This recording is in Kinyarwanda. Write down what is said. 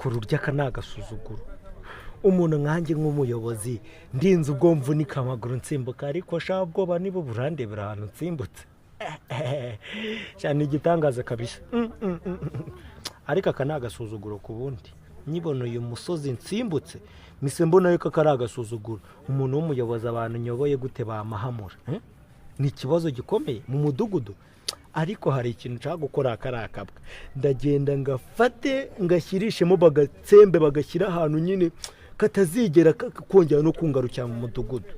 Ariko rurya, aka ni agasuzuguro. Umuntu nkanjye nk'umuyobozi, ndinze ubwo mvunika amaguru nsimbuka, ariko sha, bwoba niba burandebera ahantu nsimbutse cyane, igitangaza kabisa. Ariko aka ni agasuzuguro. Ku bundi nyibona uyu musozi nsimbutse, mise mbona yuko aka ari agasuzuguro. Umuntu w'umuyobozi, abantu nyoboye gute bamahamura, eh? Ni ikibazo gikomeye mu mudugudu. Ariko hari ikintu nshaka gukora. Aka ari akabwa, ndagenda ngafate ngashyirishemo, bagatsembe, bagashyira ahantu nyine katazigera kongera no kungarukira mu mudugudu.